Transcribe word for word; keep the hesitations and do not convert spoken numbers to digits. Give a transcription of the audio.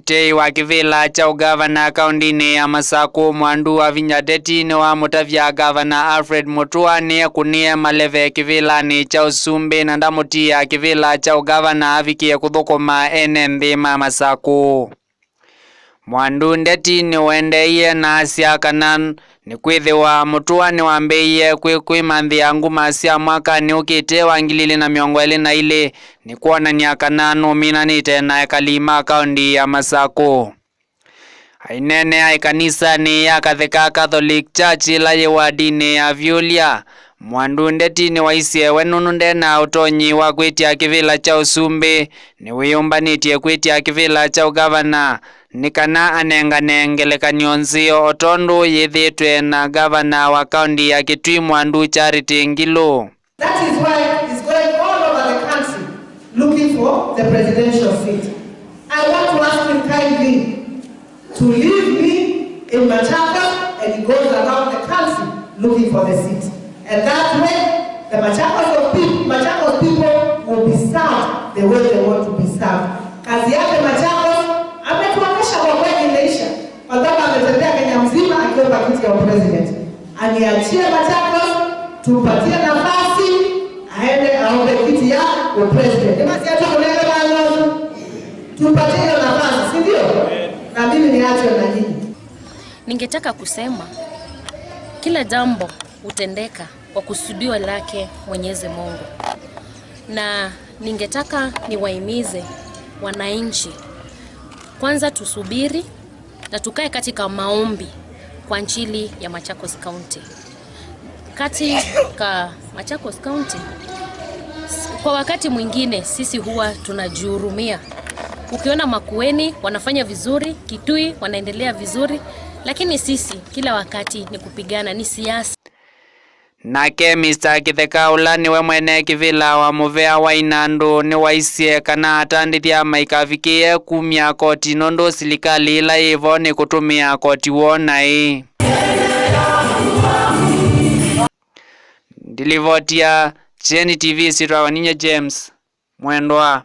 Mũtei wa kĩvĩla kya ũgavana kaũndĩnĩ ya Masakũ, Mwandu Wavinya Ndeti, nĩwamũtavya Gavana Alfred Mutua nĩekũnĩe maleve kĩvĩlanĩ kya ũsumbĩ na ndamũtia kĩvĩla kya ũgavana avikĩe kũthũkũma ene nthĩ ma Masakũ. Mwandu Ndeti nĩwendeeie na asya kana nĩkwĩthĩwa Mutua nĩwambĩĩie kwĩ-, kwĩmanthĩa nguma sya mwakanĩ ũkĩte wa ngili ilĩ na mĩongo ĩlĩ na ilĩ, nĩ kwonany'a kana nũminanĩte na ekali ma kaũndi ya Masakũ. Aineenea ĩkanisanĩ ya Katheka Catholic Church ĩla yĩ wadinĩ ya Vyũlya, Mwandu Ndeti nĩwaisye we nũndũ ndena ũtonyi wa kwĩtya kĩvĩla kya ũsumbĩ, nĩwĩyũmbanĩtye kwĩtya kĩvĩla kya ũgavana nĩ kana anengane ngelekany'o nzeo o tondũ yĩthĩĩtwe na gavana wa kaũndi ya Kitui, Mwandu Charity Ngilu. That is why he's going all over the country looking for the presidential seat. I want to ask him kindly to leave me in Machakos, and he goes around the country looking for the seat. And that way, the Machakos of peop-, Machakos people will be served the way they want to be served. Kazi yake Machakos ametuonesha kwa kweli imeisha, kwa sababu ametembea Kenya mzima akiomba kiti ya president. Aniachie Machakos, tumpatie nafasi aende aombe kiti ya upresident. Nĩ masia tu kũnenga balozi. Tumpatie hiyo nafasi, si ndio? Na mimi niachwe na nyinyi. Ningetaka kusema kila jambo hutendeka kwa kusudio lake Mwenyezi Mungu. Na ningetaka niwahimize wananchi, kwanza tusubiri na tukae katika maombi kwa ajili ya Machakos County. Katika Machakos County, s-, kwa wakati mwingine sisi huwa tunajihurumia. Ukiona Makueni wanafanya vizuri, Kitui wanaendelea vizuri, lakini sisi kila wakati ni kupigana, ni siasa. Nake Mister Kitheka, ũla nĩwe mwene kĩvĩla wa mũvea wa Inandũ, nĩwaisye kana atandĩthya maikavikĩe kumya koti nũndũ silikalĩ ĩla yĩvo nĩkũtũmĩa koti woo naĩ. Ndilivoti ya Kyeni T V syĩtwa Waninye James Mwendwa.